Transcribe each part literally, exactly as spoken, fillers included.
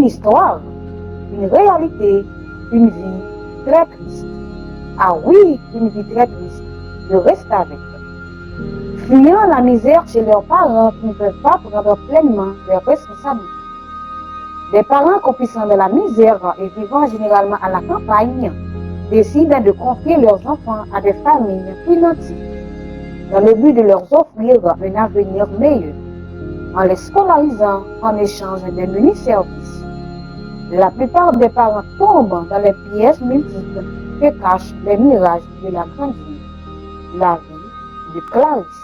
Histoire, une réalité, une vie très triste. Ah oui, une vie très triste. Je reste avec. Fuyant la misère chez leurs parents qui ne peuvent pas prendre pleinement leurs responsabilités. Des parents croupissant dans la misère et vivant généralement à la campagne décident de confier leurs enfants à des familles plus nanties dans le but de leur offrir un avenir meilleur en les scolarisant en échange des menus services. La plupart des parents tombent dans les pièges multiples que cachent les mirages de la grande vie. La vie de Clarisse.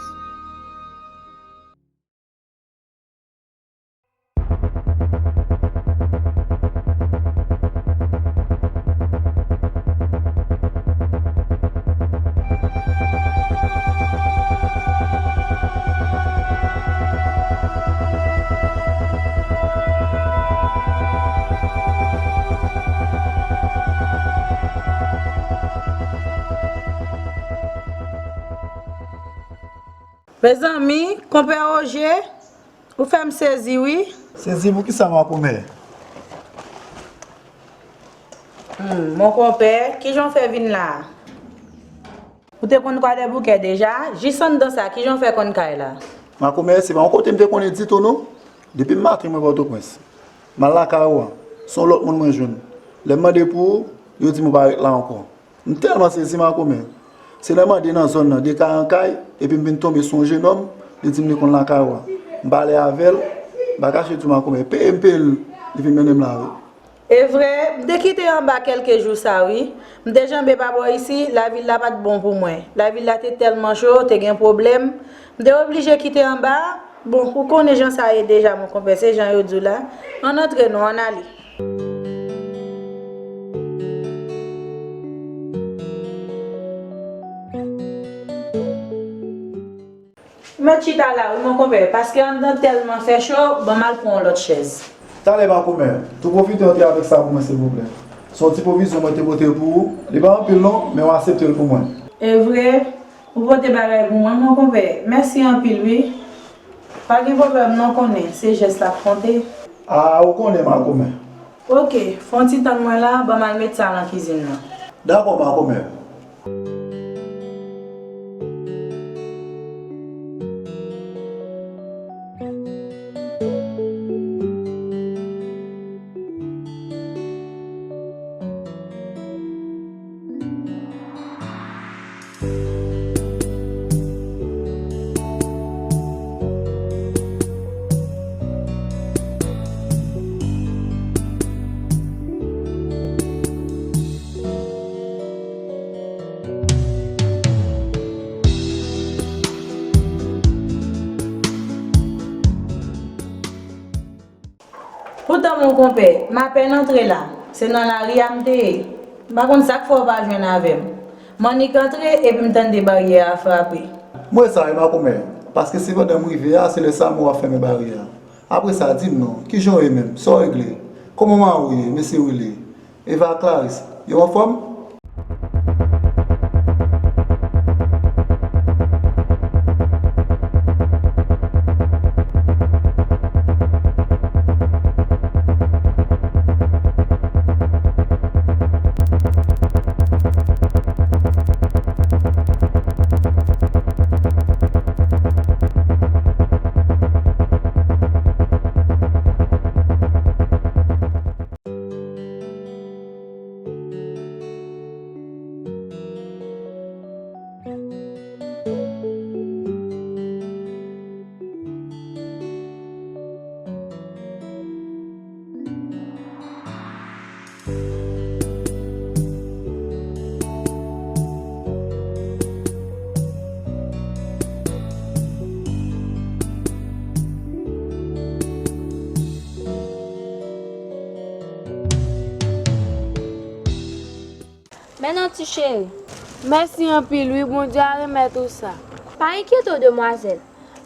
Mezanmi, konpè Roje, ou fè m sezi, wi. Sezi pou kisa, makomè? Hmm, mon konpè, kijan w fè vin la a? Ou te konn Kwadèboukè deja? Jis anndan sa, kijan w fè konn kay la? Makomè, se pa yon kote m te konnen ditou, non. Depi maten, mwen Pòtoprens. M al lakay ou a, se yon lòt moun mwen jwenn. Lè m mande pou ou, yo di m ou pa ret la ankò. M tèlman sezi, makomè. Se lè m ande nan zòn nan, de kay an kay, epi m vin tonbe sou yon jennonm, li di m li konn lakay ou a. M pale avè l, m pa kache di w, makomè, peye m peye l, li vin mennen m la, wi. E vre, m te kite anba kèlke jou sa, wi. M te janbe pa bò isi, lavil la pa t bon pou mwen. Lavil la te tèlman cho, te gen pwoblèm. M te oblije kite anba a. Bon, ou konnen jan sa ye deja, mon konpè, se jan yo di w la. Ann antre non, ann ale. Ou mèt chita la, wi, mon konpè, paske anndan tèlman fè cho, ban m al pran yon lòt chèz. Talè, makomè, tou pwofite antre avèk sa pou mwen, silvouplè. Se yon ti pwovizyon mwen te pote pou ou. Li pa anpil non, men w aksepte l pou mwen. E vre, ou pote bagay pou mwen, mon konpè. Mèsi anpil, wi. Pa gen pwoblèm non, konnen se jès la k konte. A, ou konnen, makomè. Oke, fè yon ti tann mwen la, ban m al met sa nan kizin nan. Dakò, makomè. Poutan, mon konpè, m apèn antre la. Se nan lari a m te ye. M pa konn sa k fè w pa jwenn avè m. M annik antre epi m tande baryè a frape. M wè sa, wi, makomè. Paske se pandan m rive a, se lè sa mwen w ap fèmen baryè a. Apre sa, di m non, kijan w ye menm? Sa w regle? Kòman mari w ye, mesye Willy? Eva, Clarisse, yo anfòm? Men non, ti cheri. Mèsi anpil, wi, Bondye a remèt ou sa. Pa enkyete w, demwazèl.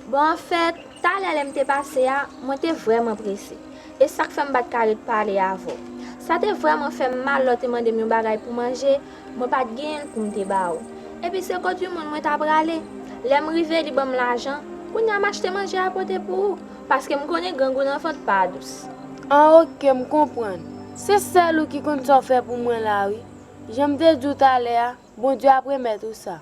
Bon, anfèt, talè lè m te pase a, mwen te vrèman prese. E sa k fè m pa t ka ret pale avè w. Sa te vrèman fè m mal lè w te mande m yon bagay pou manje, mwen pa t genyen l pou m te ba ou. Epi se kot yon moun mwen ta prale. Lè m rive, li ban m lajan. Kounye a m achte manje a pote pou ou, paske m konnen grangou nan vant pa dous. An, oke, m konprann. Se sèl ou ki konn sa w fè pou mwen la, wi. Jan m te di w talè a, Bondye ap remèt ou sa.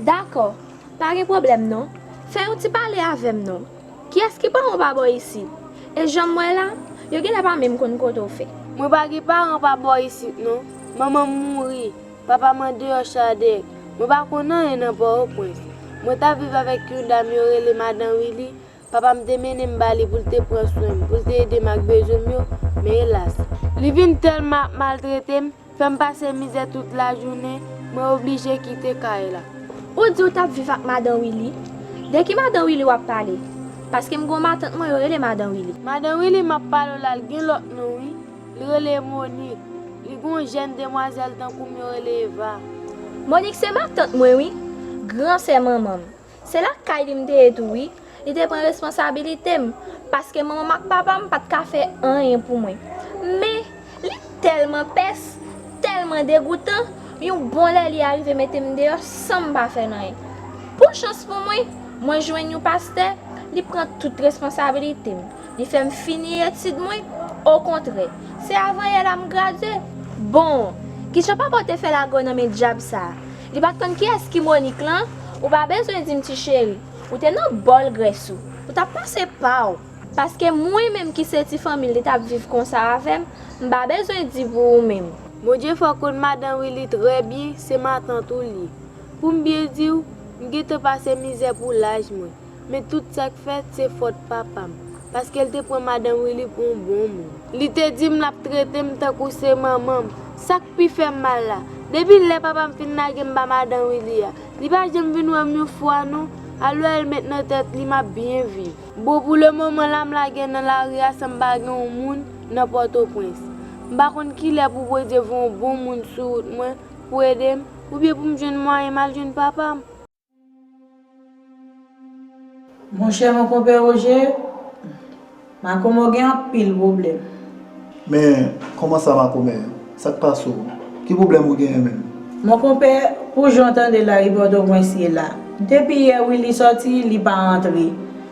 Dakò, pa gen pwoblèm non. Fè yon ti pale avè m non. Kiyès ki paran w pa bò isit? E jan m wè la, yo genlè pa menm konn kote w fèt. Mwen pa gen paran pa bò isit non. Manman m mouri. Papa m andeyò Chadèk. Mwen pa konn anyen nan Pòtoprens. Mwen t ap viv avèk yon dam yo rele Madan Wili. Papa m te mennen m ba li pou l te pran swen m, pou l te ede m ak bezwen m yo, men elas, li vin tèlman ap maltrete m, fè m pase mizè tout lajounen, mwen oblije kite kay la. Ou di w t ap viv ak Madan Wili? De ki Madan Wili w ap pale? Paske m gen yon matant mwen yo rele Madan Wili. Madan Wili m ap pale w la, l gen lòt non wi. Li rele Monik. Li gen yon jèn demwazèl tankou m yo rele Eva. Monik se matant mwen wi. Gran sè manman m. Se lakay li m te ye tou wi. Li te pran responsabilite m, paske manman m ak papa m pa t ka fè anyen pou mwen. Men, li tèlman pès, tèlman degoutan, yon bon lè li arive mete m deyò san m pa fè n anyen. Pou chans pou mwen, mwen jwenn yon pastè, li pran tout responsabilite m. Li fè m fini etid mwen. Okontrè, se avanyè la m gradye. Bon, kijan papa w te fè lage w nan men dyab sa a? Li pa t konn kiyès ki Monik lan? Ou pa bezwen di m ti cheri. Ou te nan bòl grès ou. Ou t ap pase pa w. Paske mwen menm ki se ti fanmi l li t ap viv konsa avè m, m pa bezwen di pou ou menm. Bondye fè w konn madan Willy trè byen, se matant ou l ye. Pou m byen di w, m gentan pase mizè pou laj mwen. Men tout sa k fèt, se fòt papa m. Paske l te pran madan Willy pou yon bon moun. Li te di m l ap trete m tankou se manman m. Sa k pi fè m mal la, depi lè papa m fin lage m ba madan Willy a, li pa janm vin wè m yon fwa non. Al wè l met nan tèt li m ap byen viv. Bon, pou lemoman la, m lage nan lari a san m pa gen yon moun nan Pòtoprens. M pa konn kilè pou Bondye voye yon bon moun sou wout mwen pou ede m, oubyen pou m jwenn mwayen m al jwenn papa m. Monchè, mon konpè Roger, Makomè w gen anpil pwoblèm. Men, kòman sa Makomè? Sa k pase w? Ki pwoblèm ou genyen menm? Mon konpè, pou jan w tande lari Pòtoprens ye la, depi yè Willy sòti, li pa antre.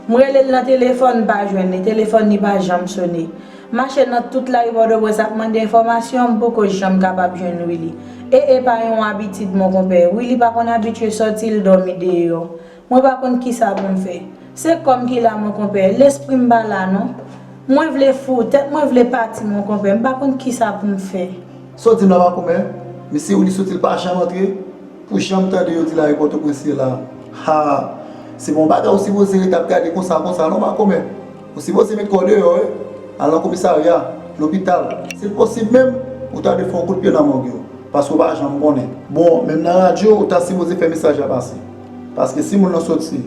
M rele l nan telefòn, m pa jwenn li, telefòn li pa janm sone. M mache nan tout lari Pòtoprens ap mande enfòmasyon, m poko janm kapab jwenn Willy. E e pa yon abitid mon konpè. Willy pa konn abitye sòti, l dòmi deyò. Mwen pa konn kisa pou m fè. Se kò m ki la mon konpè, lespri m pa la non. Mwen vle fou, tèt mwen vle pati mon konpè, m pa konn kisa pou m fè. Sa w di m la Makomè? Mesye Willy sòti, l pa janm antre? Pou jan m tande yo di lari Pòtoprens ye la, ha! Se pa yon bagay ou sipoze rete ap gade konsa konsa non Makomè. Ou sipoze met kò w deyò wi, al nan komisarya, lopital. Si l posib menm, ou ta dwe fè yon kout pye nan mòg yo, paske w pa janm konnen. Bon, menm nan radyo, ou ta sipoze fè mesaj la pase. Paske si moun nan sòti,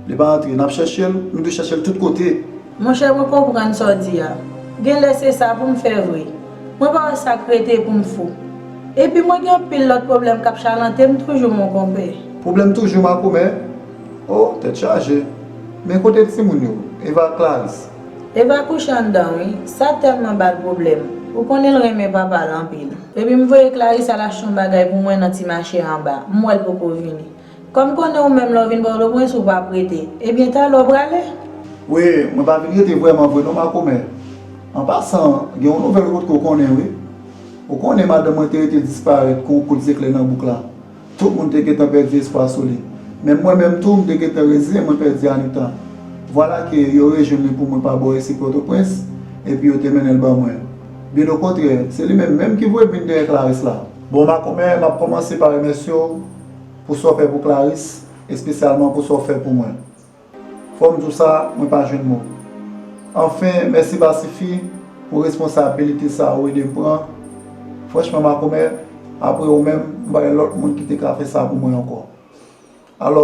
li pa antre, n ap chèche l, nou dwe chèche l tout kote. Monchè, mwen konprann sa w di a. Genlè se sa pou m fè vre. Mwen pa wè sa k rete pou m fou. Epi mwen gen anpil lòt pwoblèm k ap chalante m toujou mon konpè. Pwoblèm toujou Makomè? O, tèt chaje. Men kote timoun yo? Eva ak Clarisse? Eva kouche anndan wi. Sa tèlman ba l pwoblèm. Ou konnen l renmen papa l anpil. Epi m voye Clarisse al achte yon bagay pou mwen nan ti mache anba. M wè l poko vini. Kòm konnen ou menm lè w vin Pòtoprens ou p ap rete, ebyen talè w prale? Wi, mwen pa vin rete vrèman vre non Makomè. An pasan, gen yon nouvèl ou potko konnen wi. Ou konnen madanm mwen te rete disparèt kon yon kout zeklè nan bouk la. Tout moun te gentan pèdi espwa sou li. Menm mwen menm tou, m te gentan reziyen mwen pèdi Anita. Vwala ke yo rejwenn li pou mwen pa bò isit Pòtoprens, epi yo te mennen l ban mwen. Byen okontrè, se li menm menm ki voye m vin dèyè Clarisse la. Bon Makomè, m ap kòmanse pa remèsye w pou sa w fè pou Clarisse, espesyalman pou sa w fè pou mwen. Fò m di w sa, mwen pa jwenn mo. Anfen, mèsi pa sifi pou responsabilite sa ou ede m pran. Franchman Makomè, apre ou menm, m pa wè lòt moun ki te ka fè sa pou mwen ankò. Alò,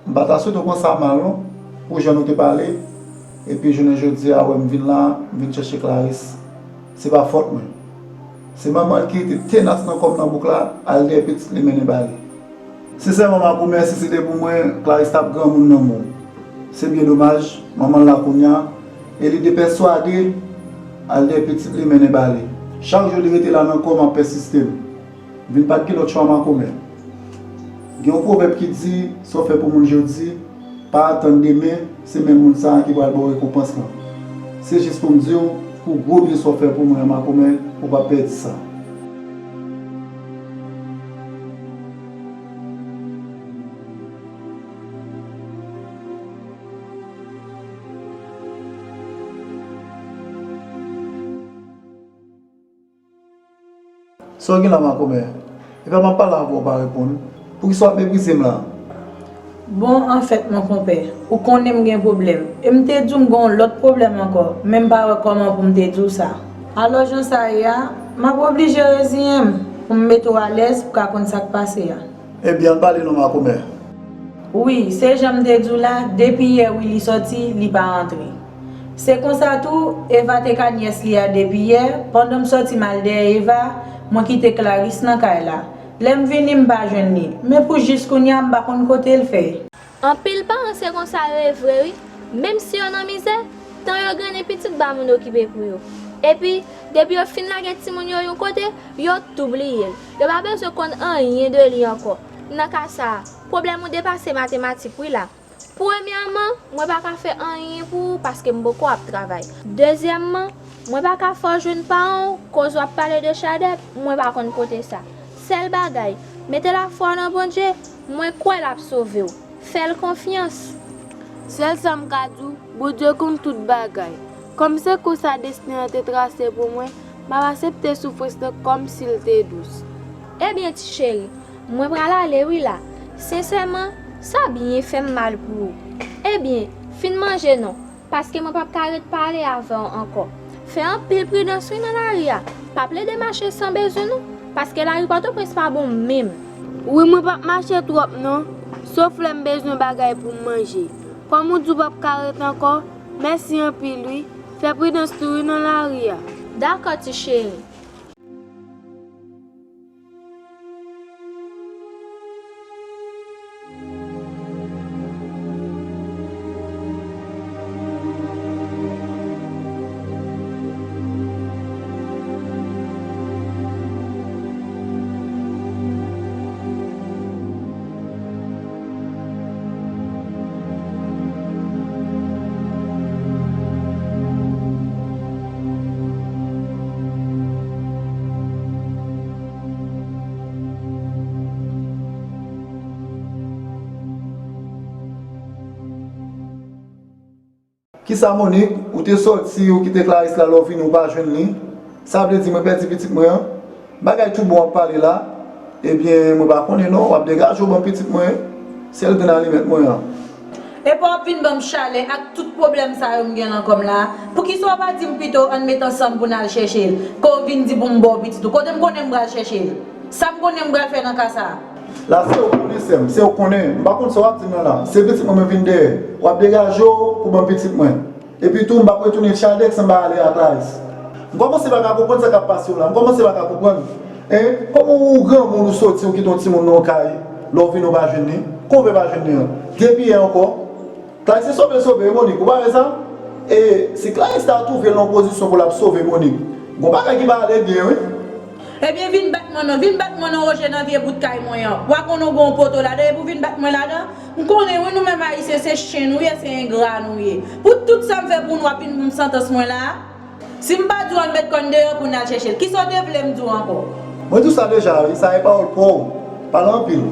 m pa ta swete w pran sa mal non, pou jan nou te pale, epi jounen jodi a wè m vin la, m vin chèche Clarisse. Se pa fòt mwen. Se manman l ki rete tenas nan kò m nan bouk la, al dèyè pitit li mennen ba li. Sensèman Makomè, si se te pou mwen, Clarisse t ap granmoun nan men w. Se byen domaj, manman l la kounye a, e li depèswade al dèyè pitit li mennen ba li. Chak jou li rete la nan kò m ap pèsiste m. Vin pa t gen lòt chwa Makomè. Gen yon pwovèb ki di, sa w fè pou moun jodi, pa atann demen, se menm moun sa a ki pral ba w rekonpans lan. Se jis pou m di w, pou gwo byen sa w fè pou mwen an, makomè, ou p ap pèdi sa. Sa w gen la, makomè? Epa m ap pale avè w, w pa reponn. Poukisa w ap meprize m la? Bon, anfèt, mon konpè, ou konnen m gen pwoblèm. E m te di w m gen yon lòt pwoblèm ankò, men m pa wè kòman pou m te di w sa. Alò, jan sa ye a, m ap oblije reziyen m pou m mete w alèz pou w ka konn sa k pase a. Ebyen, ann pale non, makomè. Wi, se jan m te di w la, depi yè Willy sòti, li pa rantre. Se konsa tou, Eva te ka nyès li a depi yè, pandan m sòti m al dèyè Eva, mwen kite Clarisse nan kay la. Lè m vini, m pa jwenn li. Men pou jis kounye a, m pa konn kote l fè. Anpil paran se konsa yo ye vre wi. Menm si yo nan mizè, tan yo grennen pitit ba moun okipe pou yo. Epi, depi yo fin lage timoun yo yon kote, yo tou bliye l. Yo pa bezwen konn anyen de li ankò. Nan ka sa a, pwoblèm ou depase matematik wi la. Premyèman, mwen pa ka fè anyen pou ou paske m poko ap travay. Dezyèmman, mwen pa ka fè w jwenn paran w, koz w ap pale de Chadèk, mwen pa konn kote sa. Sèl bagay, mete lafwa w nan Bondye, mwen kwè l ap sove w. Fè l konfyans. Sèl sa m ka di w, Bondye konn tout bagay. Kòm se konsa desten an te trase pou mwen, m ap aksepte soufrans lan kòmsi l te dous. Ebyen, ti cheri, mwen pral ale wi la. Sensèman, sa byen fè m mal pou ou. Ebyen, fin manje non, paske mwen p ap ka ret pale avè w ankò. Fè anpil pridans wi nan lari a. Pa plede mache san bezwen non, paske lari Pòtoprens pa bon menm. Wi, mwen p ap mache twòp non, sof lè m bezwen bagay pou m manje. Kòm ou di w p ap ka ret ankò, mèsi anpil wi. Fè pridans tou wi nan lari a. Dakò, ti cheri. Kisa, Monique? Ou te sòti, ou kite Clarisse la, lè w vini, ou pa jwenn li? Sa vle di mwen pèdi pitit mwen an? Bagay tout bon w ap pale la. Ebyen, mwen pa konnen non, w ap degaje w ban m pitit mwen, sèl grenn alimèt mwen an. Epa w ap vin ban m chalè ak tout pwoblèm sa yo m gen nan kò m la. Poukisa w pa di m pito ann met ansanm pou n al chèche l, ke w vin di pou m ba w pitit ou? Kote m konnen m pral chèche l? Sa m konnen m pral fè nan ka sa a? La se ou konnen sè m, se ou konnen. M pa konn sa w ap di m nan la. Se pitit mwen mwen vin dèyè. W ap degaje w pou ban m pitit mwen. Epi tou, m p ap retounen Chadèk san m pa ale a Clarisse. M kòmanse pa ka konprann sa k ap pase w la. M kòmanse pa ka konprann. Hein? Kòman ou granmoun ou soti ou kite yon timoun nan yon kay, lè w vini w pa jwenn li? Kòman w fè pa jwenn li an? Depi yè ankò? Clarisse se sove sove wi Monique, ou pa wè sa? E si Clarisse ta twouve l nan yon pozisyon pou l ap sove Monique, gon bagay ki pa ale byen wi. Ebyen vin bat mwen non, vin bat mwen nan woje nan vye bout kay mwen an. W a konnen w gen yon poto ladan, epi w vin bat mwen ladan? M konnen wi nou menm Ayisyen se chen nou ye, se engra nou ye. Pou tout sa m fè pou nou w ap vin ban m santans mwen la a? Si m pa di w ann met kò n deyò pou n al chèche l, kisa w te vle m di w ankò? Mwen di w sa deja wi, sa e pawòl pa w. Pale anpil.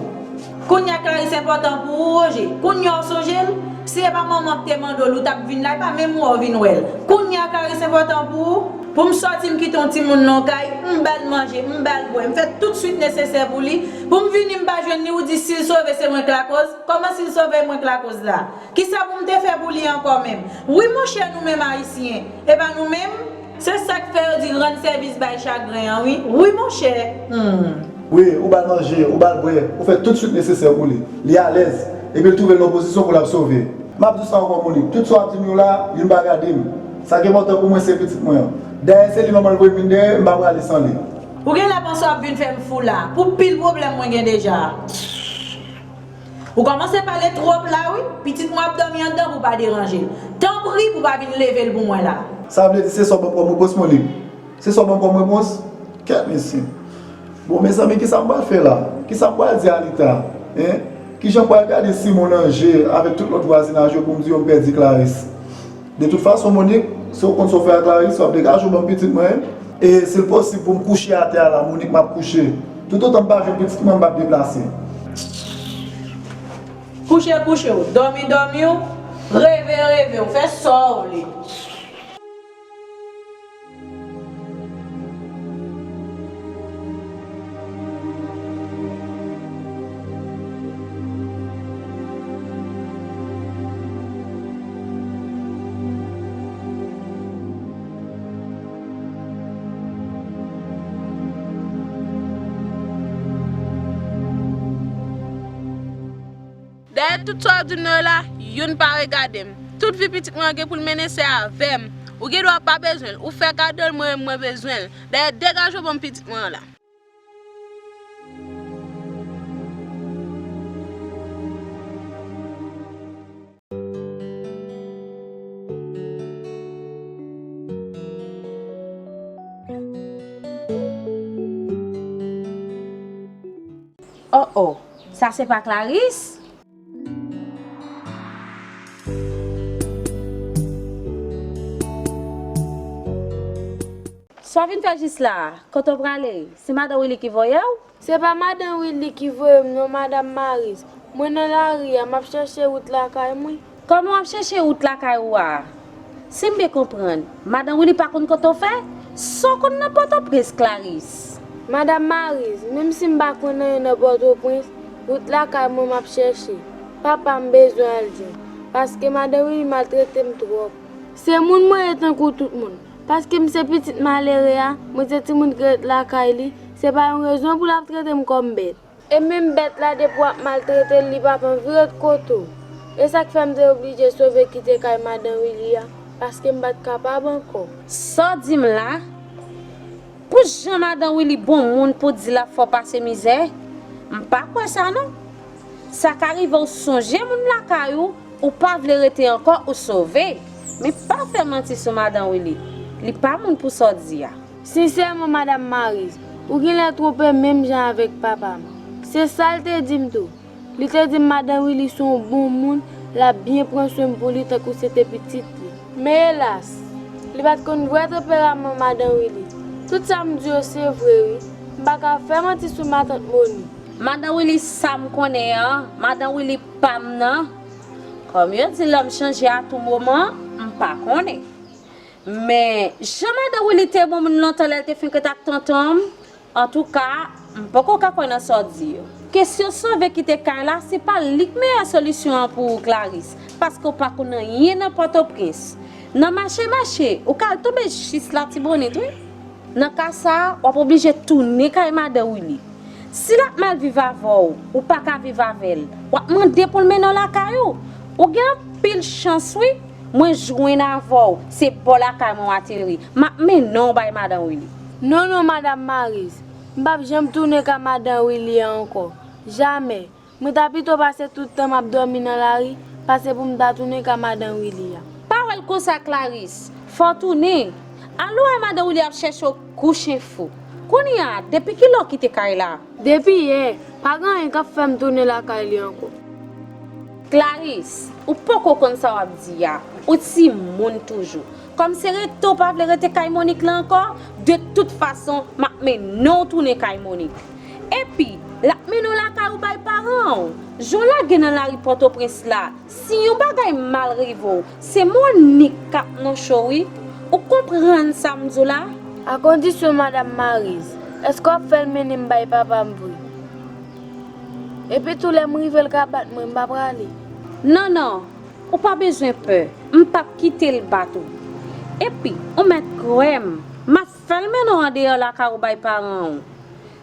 Kounye a Clarisse enpòtan pou ou, Roger? Kounye a w sonje l? Si se pa manman k te mande w li, w t ap vin la, e pa menm wè w vin wè l. Kounye a Clarisse enpòtan pou ou? Pou m sòti m kite yon timoun nan yon kay, m ba l manje, m ba l bwè, m fè tout swit nesesè pou li, pou m vini m pa jwenn li, ou di si l sove se mwen k lakoz? Kòman si l sove e mwen k lakoz la? Kisa pou m te fè pou li ankò menm? Wi monchè, nou menm Ayisyen, e pa nou menm? Se sa k fè yo di rann sèvis bay chagren an wi. Wi monchè. Hmm. Wi, ou ba l manje, ou ba l bwè, ou fè tout swit nesesè pou li. Li alèz, epi l twouve l nan yon pozisyon pou l ap sove. M ap di w sa ankò Monique, tout sa w ap di m yo la, youn pa gade m. Sa k enpòtan pou mwen se pitit mwen an. Dayè se li manman l voye m vin dèyè, m pa prale san li. Ou genlè panse w ap vin fè m fou la, pou pil pwoblèm mwen gen deja. Ou kòmanse pale twòp la wi. Pitit mwen ap dòmi anndan pou w pa deranje l. Tanpri pou w pa vin leve l pou mwen la. Sa vle di se sa w ban m kòm repons Monique? Se sa w ban m kòm repons? Kèt mesye. Bon mezanmi, kisa m pral fè la? Kisa m pral di Anita? Hein? Kijan m pral gade Simon nan je avèk tout lòt vwazinaj yo pou m di yo m pèdi Clarice? De tout fason, Monique, si w konn sa w fè a Clarice, w ap degaje w ban m pitit mwen. E si l posib pou m kouche atè a la, Monique, m ap kouche. Toutotan m pa jwenn pitit mwen, m p ap deplase. Kouche, kouche w, dòmi, dòmi w, reve, reve w, fè sa w vle. Dèyè tout sa w di m nan yo la, youn pa regade m. Tout vi pitit mwen an gen pou l mennen se avè m. Ou gen dwa pa bezwen l, ou fè kado l, mwen menm mwen bezwen l. Dèyè degaje w ban m pitit mwen an la. Oh oh, sa se pa Clarice? Sa w vin fè jis la a? Kote w prale? Se madan Willy ki voye w? Se pa madan Willy ki voye m non, madanm Marise. Mwen nan lari a, m ap chèche wout lakay mwen. Kòman w ap chèche wout lakay ou a? Si m byen konprann, madan Willy pa konn kote w fè? Sa w konn nan Pòtoprens, Clarice? Madanm Marise, menm si m pa konn anyen nan Pòtoprens, wout lakay mwen m ap chèche. Papa m bezwen al jwenn, paske madan Willy maltrete m twòp. Se moun mwen ye tankou tout moun. Paske m se pitit malere a, mwen se timoun ki ret lakay li, se pa yon rezon pou l ap trete m kòm bèt. E menm bèt la, depi w ap maltrete l, li p ap anvi ret kote w. E sa k fè m te oblije sove kite kay madan Willy a, paske m pa t kapab ankò. Sa w di m la? Pou jan madan Willy bon moun pou di l ap fè w pase mizè, m pa kwè sa non. Sa ka rive w sonje moun lakay ou, ou pa vle rete ankò, ou sove. Men pa fè manti sou madan Willy. Li pa moun pou sa w di a. Sensèman, madanm Marise, ou genlè twonpe menm jan avèk papa m. Se sa l te di m tou. Li te di m madan Willy se yon bon moun, l ap byen pran swen m pou li tankou se te pitit li. Men elas, li pa t konn vrè tanperaman madan Willy. Tout sa m di yo se vre wi. M pa ka fè manti sou matant Moni. Madan Willy sa m konnen an, madan Willy pa m nan. Kòm yo di lòm chanje a tou moman, m pa konnen. Men, jan madan Willy te bon moun lontan lè l te fenk ret ak tonton m, antouka, m poko ka kwè nan sa w di yo. Kesyon sove kite kay la, se pa li k meyè solisyon an pou ou, Clarice, paske w pa konn anyen nan Pòtoprens. Nan mache mache, ou ka al tonbe jis Latibonit, wi. Nan ka sa a, w ap oblije tounen kay madan Willy. Si l ap mal viv avè w, ou pa ka viv avè l, w ap mande pou l mennen w lakay ou. Ou gen anpil chans, wi. Mwen jwenn avè w, se bò lakay mwen w ateri. M ap mennen w bay madan Willy. Non, non, madanm Marise. M p ap janm tounen kay madan Willy an ankò. Jamè. Mwen ta pito pase tout tan m ap dòmi nan lari, pase pou m ta tounen kay madan Willy a. Pa wè l konsa, Clarice. Fò w tounen. Al wè madan Willy ap chèche w kou chen fou. Kounye a, depi kilè w kite kay la? Depi yè, pa gen anyen k ap fè m tounen lakay li ankò. Clarice, ou poko konn sa w ap di a. Ou timoun toujou. Kòm se rete w pa vle rete kay Monique la ankò, de tout fason, m ap mennen w tounen kay Monique. Epi, l ap mennen w lakay ou bay paran w. Jan w lage nan lari Pòtoprens la, si yon bagay mal rive w, se Monique k ap nan cho wi. Ou konprann sa m di w la? A kondisyon madanm Marise, èske w ap fè l mennen m bay papa m vre? Epi tou lè m rive l ka bat mwen, m pa prale. Non, non, ou pa bezwen pè, m p ap kite l bat ou. Epi, ou mèt kwè m, m ap fè l mennen w andeyò lakay ou bay paran w.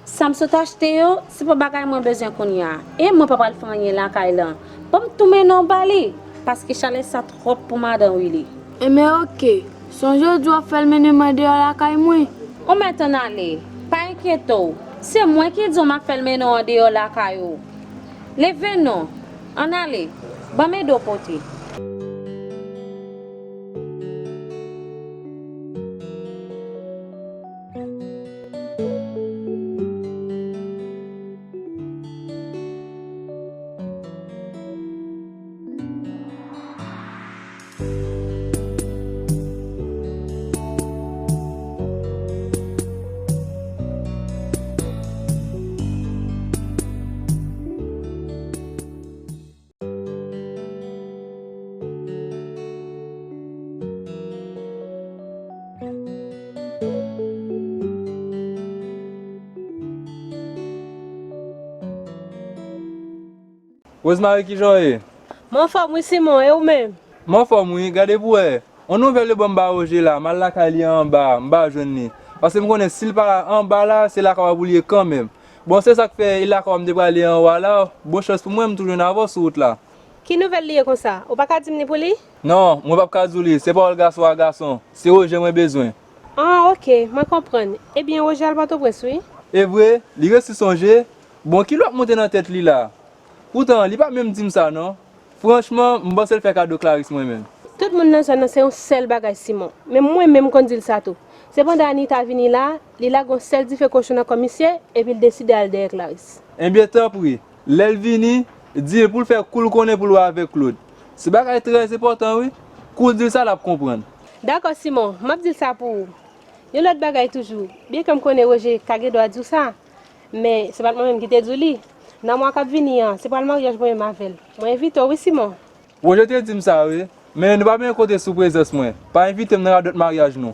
Sa m sot achte yo, se pou bagay mwen bezwen kounye a. E mwen pa pral fè anyen lakay lan. Ban m tou mennen w ba li, paske chalè sa twòp pou madan Willy. Enben oke, sonje w di w ap fè l mennen m andeyò lakay mwen. Ou mèt ann ale, pa enkyete w. Se mwen ki di w m ap fè l mennen w andeyò lakay ou. Leve non, ann ale, ban m ede w pote. Rosemary, kijan w ye? M anfòm wi, Simon, e ou menm? M anfòm wi, gade pou w wè. Yon nouvèl yo ban m ba Roger la, m al lakay li anba, m pa jwenn li. Paske m konnen si l pa anba la, se lakay w pou l ye kanmenm. Bon, se sa k fè e lakay w m te prale anwo a la, bon chans pou mwen, m tou jwenn avè w sou wout la. Ki nouvèl li ye konsa? Ou pa ka di m li pou li? Non, mwen p ap ka di w li, se pawòl gason a gason, se Roger mwen bezwen. Ah, oke, mwen konprann. Ebyen, Roger al Pòtoprens wi. E vre, li resi sonje? Bon, kilè w ap monte nan tèt li la? Poutan, li pa menm di m sa non. Franchman, m panse l fè kado Clarisse mwen menm. Tout moun nan zòn nan se yon sèl bagay Simon. Menm mwen menm m konn di l sa tou. Se pandan Anita vini la, li lage yon sèl dife kochon nan kò misye, epi l deside al dèyè Clarisse. Ebyen, tanpri, lè l vini, di l pou l fè kou l konnen pou l wè avèk Claude. Se bagay trè enpòtan wi. Kou w di l sa, l ap konprann. Dakò, Simon, m ap di l sa pou ou. Yon lòt bagay toujou, byenke m konnen Roger ka gen dwa di w sa, men se pa t mwen menm ki te di w li. Nan mwa k ap vini an, se pral maryaj mwen menm avè l. Mwen envite w wi, Simon. Roger te di m sa wi, men nou pa byen konte sou prezans mwen. Pa envite m nan radòt maryaj nou.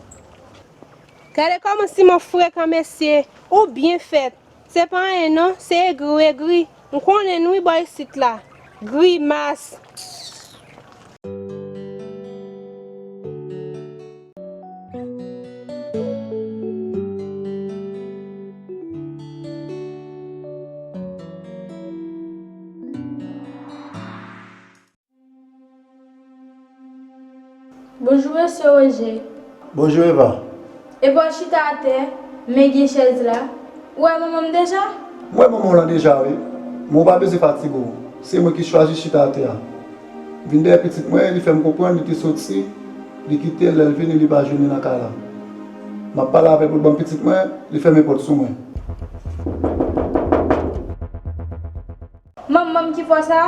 Gade kòman Simon frekan mesye, ou byen fèt. Se pa anyen non, se egri w egri. M konnen n wi bò isit la. Grimas. Bonjou, mesye Roger. Bonjou, Eva. Epa w chita atè, men gen chèz la. Ou wè manman m deja? M wè manman w lan deja, wi. Men w pa bezwen fatige w. Se mwen ki chwazi chita atè a. M vin dèyè pitit mwen, li fè m konprann li te soti, li kite l, lè l vini, li pa jwenn li nan kay la. M ap pale avè l pou l ban m pitit mwen, li fèmen pòt sou mwen. Manman m ki fè sa?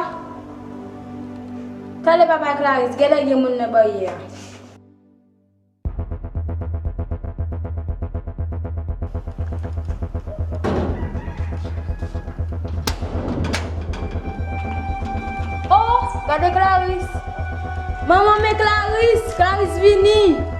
Tande papa Clarisse, genlè gen moun nan baryè a. Oh, gade Clarisse! Manman, men Clarisse! Clarisse vini!